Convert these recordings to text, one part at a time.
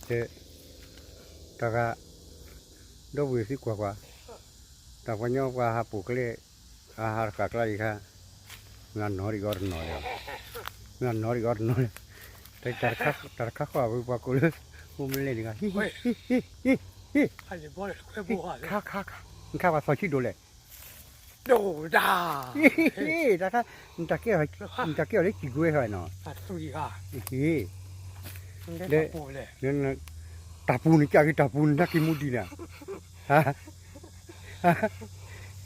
တဲ, တၢ်ဂၤ, ဒီပုၢ်ဝဲၢ်သံကွၢ်ကွၢ်, တၢ်ပှၤညီပှၤဟးပိာ်ကျဲ, အဟးတဃာ်ကျါအံၤခါ, မ့ၢ်နီၢ်ဒံးအီၤတနီၤလဲၣ်, မ့ၢ်နီၢ်ဒံးအီၤတနီၤလဲၣ်, တၢ်တခါဃီဘၣ်ဝဲပှၤကိးလၢ, အိၣ်မ့ၢ်လဲၣ်န့ၣ်ဂၤ, ဟံ, ဟံ, ဟံ, ဟံ, ခါ, ခါ, ခါ, နခါပှၤသီဆံးဒိၣ်လဲၣ် တၢ်ခါ, နတၢ်ကဲအီၤလၢစံၣ်ကွဲဟီနီၤ, တၢ်ပူၤန့ၣ်ကၢ်က့ၤတၢ်ပူၤန့ၣ် နၢ်က့ၤမူဒံးနၤ,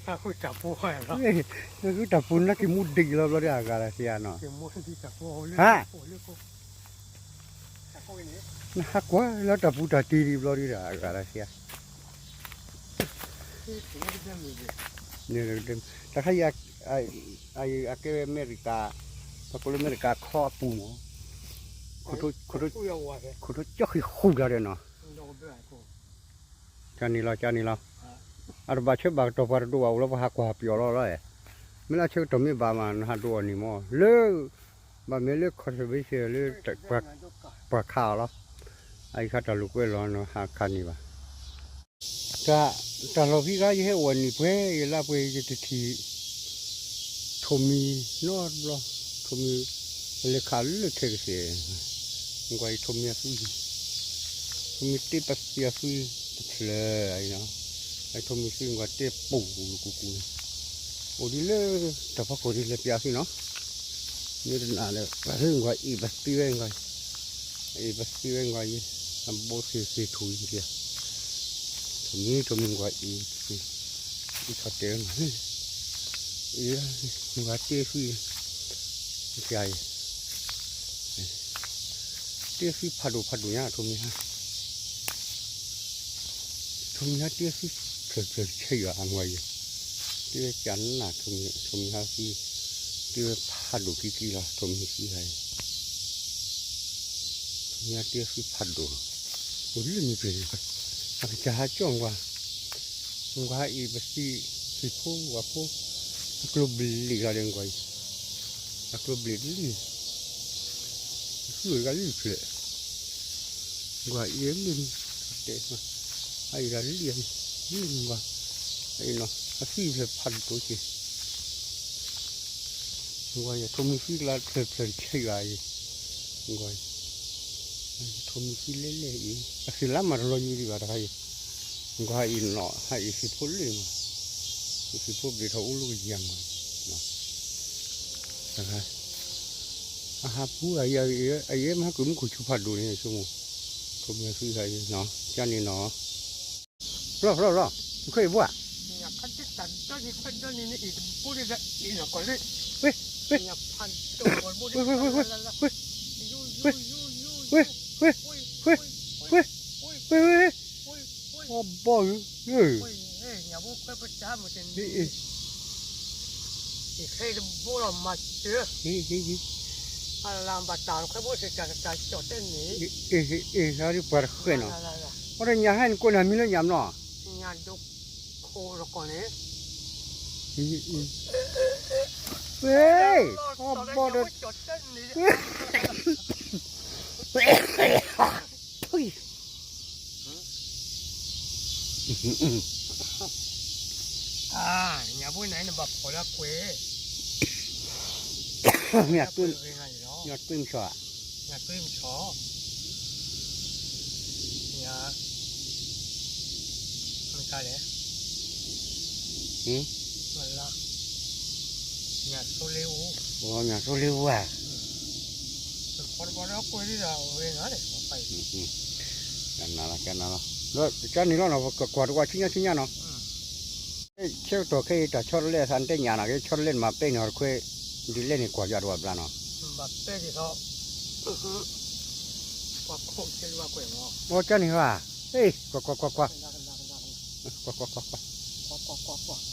တၢ်ပူၤန့ၣ်နၢ်က့ၤမူဒံးလီၤ ဘျီဒ်အဂၤလၢသ့ဧါနီၤ, ဟါ နဟးကွၢ်လၢတၢ်ပူၤတၢ်တ့ဒံးဘျီဒ်ဒီး အဂၤလၢသ့ဧါ, တၢ်ခါအံၤ အကဲဝဲအမဲရကၤ, ပှၤကိးလၢအမဲရကၤခီအပူၤမး, ခိၣ်ထိကၠီဃံးဃူတၢ်ဒီးနီၤ, ကန့ၣ်လီၤ ကန့ၣ်လီၤ, အတဘၣ်ဆၢဘၣ်ကတီၢ်ပှၤတဒိးဘၣ်အိၣ်လီၤ ပှၤဟးကွၢ်ပျီၢ်လီၤလီၤ, မ့ၢ်လၢဆၢကတီၢ်မ့ၢ်ဘၣ်မး နဟးဒိးအီၤန့ၣ်မး လၢ ဘၣ်မ့ၢ်လၢ conservation လၢ ပှၤခးအီၤလီၤ, အအံၤခါတၢ်လိာ်ကွဲလီၤ နဟးခးန့ၢ်ဘၣ်, တၢ်လီၢ်ဖံဂၤ ယဟဲအိၣ်နံၣ်ပှဲၤ ယလါပှဲၤ ယတထံၣ် ထိၣ်မံၤနီတဘျီ, ထိၣ်မံၤ ပလဲၤခးလၢထဲကစဲး, ကွၢ်အံၤထိၣ်မံၤအသွံ, ထိၣ်မံၤတ့ပသံအသွံတဖျၢၣ်အံၤနီၤ, ထိၣ်မံၤသွံကွၢ်တ့ပူၤကူကူန့ၣ်, အိၣ်ဒ်လၢတၢ်ဖီခိၣ်ဒ်လဲၤပျးသွံနီၤ, မ့ၢ်တနာ်ဒီး ပှၤလၢကွၢ်အံၤပသံဝဲကွၢ်, အံၤပသံဝဲကွၢ်အံၤ, အဘိသ့ၣ်သ့ၣ်ထူၣ်အံၤ ထိၣ်မံၤ ထိၣ်မံၤကွၢ်အံၤ, အံၤထီၣ်တဲာ်, အံၤ, ကွၢ်တ့သွံ, အံၤ, တ့သွံဖးဒိၣ်ဖးဒိၣ်ညါ ထိၣ်မံၤဟါ, ထိၣ်မံၤဟါတ့သွံ, ဖျၢၣ်ဖျၢၣ်ဆဲးယွၤအမွၤယဲ, တ့ဝဲကနၣ် ထိၣ်မံၤဟါသွံ, တ့ဝဲဖးဒိၣ်ကံကံလီၤ ထိၣ်မံၤသွံဟါအံၤ မ့ၢ်အတ့အသွံဖးဒိၣ်လီၤ, အိၣ်လၢန့ၣ်ပှဲၤ, အကစၢ်ဟးကၠီၣ်ကွၢ်, ကွၢ်အံၤပသံ, သံၣ်ဖိဝၣ်ဖိ, အကျိၤဘျံးလီၤဒီးကွၢ်အံၤ, အကျိၤဘျံးလံ, အသွံၣ်ဂၤလံဖျၢၣ်, ကွၢ်အံၤလံ, တဲ, အအံၤဂၤလံ, လံကွၢ်, အအံၤနီၤ အသွံၣ်ဖျၢၣ်ဖးဒိၣ်က့ၤ ကွၢ် ထိၣ်မံၤသွံကျါဖျၢၣ်ဖျၢၣ်ဆဲးယွၤအံၤ, ကွၢ်, ထိၣ်မံၤသွံလဲၣ်လဲၣ်အံၤ အသ့ၣ်လါမၤတလီၤညံဒံးဘၣ်တခါအံၤ, ကွၢ်အံၤနီၤ ဟးအံၤသံၣ်ဖိလၢမး, သံၣ်ဖိဘျံးထီၣ်အိၣ်လၢကယၤမး, တခါ, အဟးပူၤ အယဲၢ်မၤဟးကွံာ်မူခိၣ်ဆူဖးဒိၣ်န့ၣ် ဆိကမိၣ်, ထိၣ်မံၤသွံခါအံၤနီၤ ကန့ၣ်နီၤ ဖျီၣ်ဖျီၣ်ဖျီၣ်, နခွဲးအံၤဘၣ်, ဝ့ၢ်, ဝ့ၢ်, ဝ့ၢ်, ဝ့ၢ်, ဝ့ၢ်, ဝ့ၢ်, ဝ့ၢ်, ဝ့ၢ်, ဝ့ၢ်, ဝ့ၢ်, အဘီၣ်ဧၢ, အ့ၣ်, အ့ၣ်, အ့ၣ်, ဟဲဒ်ပှၤတဃဲးနီၤ, အီၤဒီးညၣ်ဟဲနကိးနၤမံၤလၢညၣ်မနီၤ, ဝ့ၢ်, အဘီၣ်ဒီး ညၣ်ဘိနၤနဘၣ်ဖီၣ်လၢကွဲး, ညၣ်တွ့မဆီၣ်, ညၣ်တွ့မဆီၣ်, ညၣ်, မတၤလဲၣ်, ညၣ်သိလ့အိၣ်, ညၣ်သိလ့အိၣ်ဧါ, ကွဲးလံဒီးဝဲနၤလဲၣ်, ကနၤလီၤ ကနၤလီၤ, ဒီးကန့ၣ်လီၤနီၤ ပကကွၢ်တကွၢ်ဆူညါဆူညါနီၤ ဆၢကတီၢ်ခဲအံၤ တၢ်ဆီတလဲအသး နတဲညၣ်နၤက့ ဆီတလဲနမၤပဲန့ၣ် ဟီတခွဲ ဒ်လဲၣ်န့ၣ် ကွၢ်ယွၤတဝၢ်ဘျါနီၤ, အီကန့ၣ်ဟါ, ကွၢ်ကွၢ်ကွၢ်ကွၢ်, ကွၢ်ကွၢ်ကွၢ်ကွၢ်,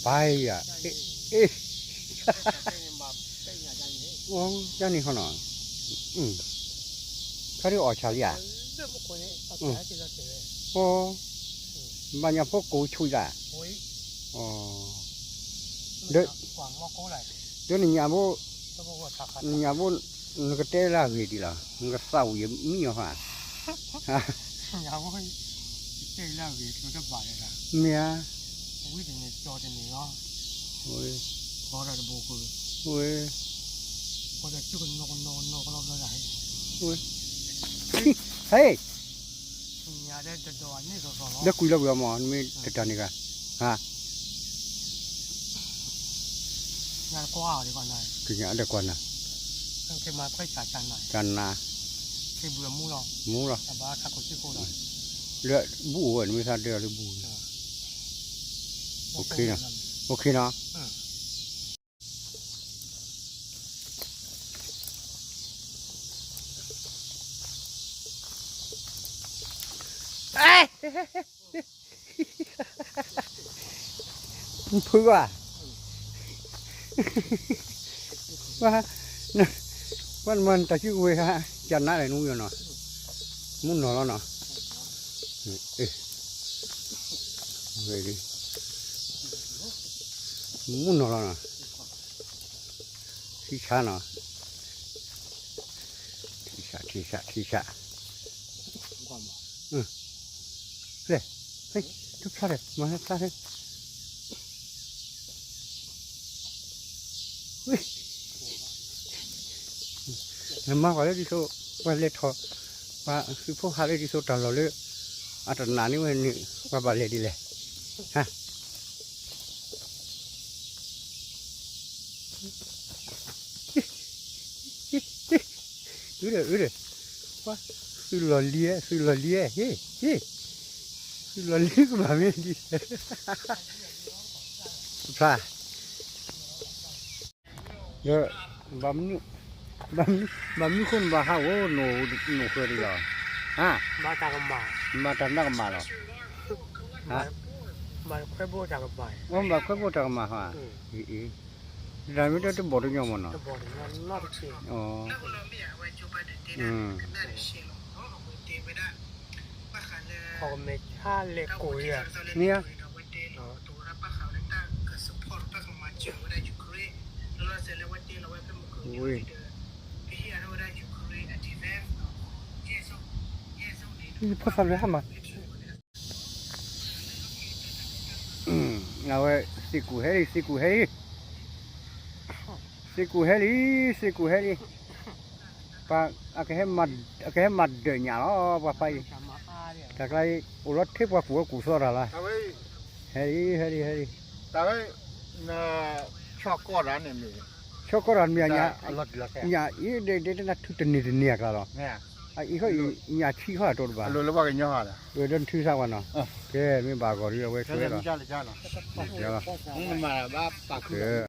ပၢ်ယၤ, အီကန့ၣ်ဟီနီၤ, ခါဒ်အီၣ်ဆၣ်လံဧါ, အီ, ဘၣ်ညၣ်ဖိကိးဆူၣ်ဒၣ်, အီ ဒီး ဒီးနညၣ်ဘိ, နညၣ်ဘိ, နကတဲလၢအဂ့ၤဒ်လီၤ, နကသးဝံၣ်ယမံအီၤဧါ, မ့ၢ်ဧါ, ဝဲ, ဝဲ, ဟဲ, ဒီးကွံာ်လီၤကွံာ်အီၤမး နမ့ၢ်တတၢ်န့ၣ်ဂၤ, ဟါ, ကညးဒီးကွၢ်နၤ, ကနၤ, မူလီၤ, လၢဘူၣ်အိၣ်ဝဲ နမ့ၢ်သးဒၢလၢဘူၣ်, အိၣ်ခ့နီၤ, အိၣ်ခ့နီၤ. ဖုဘၣ်, ပှၤနမၤတၢ်စုကဝဲၤဟါ, ကနါလဲၣ်နဝံၤနီၤ, မူနီၤလီၤနီၤ, မူနီၤလီၤနီၤ, ထံဆါနီၤ, ထံဆါ ထံဆါ ထံဆါ, လဲၣ်, ဟဲ, တဖျါလဲၣ်, မၤဟဲဖျါဟဲ နမၤပှၤလၢဒ်သိး, ပှၤလဲၤထီၣ်, ပှၤသုးဖိဟးလၢဒ်သိးတၢ်လီၢ်လၢ, အတနာ်န့ၢ်ဝဲန့ၣ်, ပှၤဘၣ်လဲၤဒ်လဲၣ်, ဟါ, အုဒီး အုဒီး, ပှၤ, သုးလီၢ်လံၤ, သုးလီၢ်လံၤ, ဟ့, ဟ့, သုးလီၢ်လံၤကဘၣ်မ့ၢ်ဒ်လဲၣ်, ဖျါ ဒီး, ဘၣ်မနုၤဃိနဘၣ်ဟးအိၣ်နိၣ်ဃၢၤဒ်လီၤ, ဟါ, မၤတၢ်ကမၣ်လီၤ, မၤခွဲဘိတၢ်ကမၣ်ဟါ, အံၤ, တၢ်မ့ၢ်တၢ်တဘီၣ်တညီမ့ၢ်နီၤ, မ့ၢ်ဧါ, ဝ့ၢ်, ဖိသၣ်လၢဟါမး, အဝဲ, သ့ၣ်ကူၣ်ဟဲလံ သ့ၣ်ကူၣ်ဟဲလံ, သ့ၣ်ကူၣ်ဟဲလံ, သ့ၣ်ကူၣ်ဟဲလံ, ပှၤ, အကဟဲမၤဒၢးညၣ်လီၤ ပှၤဖးအံၤ, တၢ်ကျါအံၤ အိၣ်လီၤထဲပှၤကူၣ်အီၣ်ကူၣ်သီတၢ်လီၤ, ဟဲလံ ဟဲလံ ဟဲလံ, ဆီကီၢ်တၢ်န့ၣ်မ့ၢ်, ဆီကီၢ်တၢ်မ့ၢ်, ညၣ်အံၤဒဲးဒဲးနၤထုတန့ၢ်တန့ၢ်အကျါလီၤ, အံၤခီအံၤ, ညၣ်ဆံးခီအတိတဘၣ်, ဒီးနထုသးကွၢ်နီၤ, ကဲမ့ၢ်ဘၣ်ဂီၤဒ်အဝဲကဲလီၤ, ကဲလီၤ, ကဲ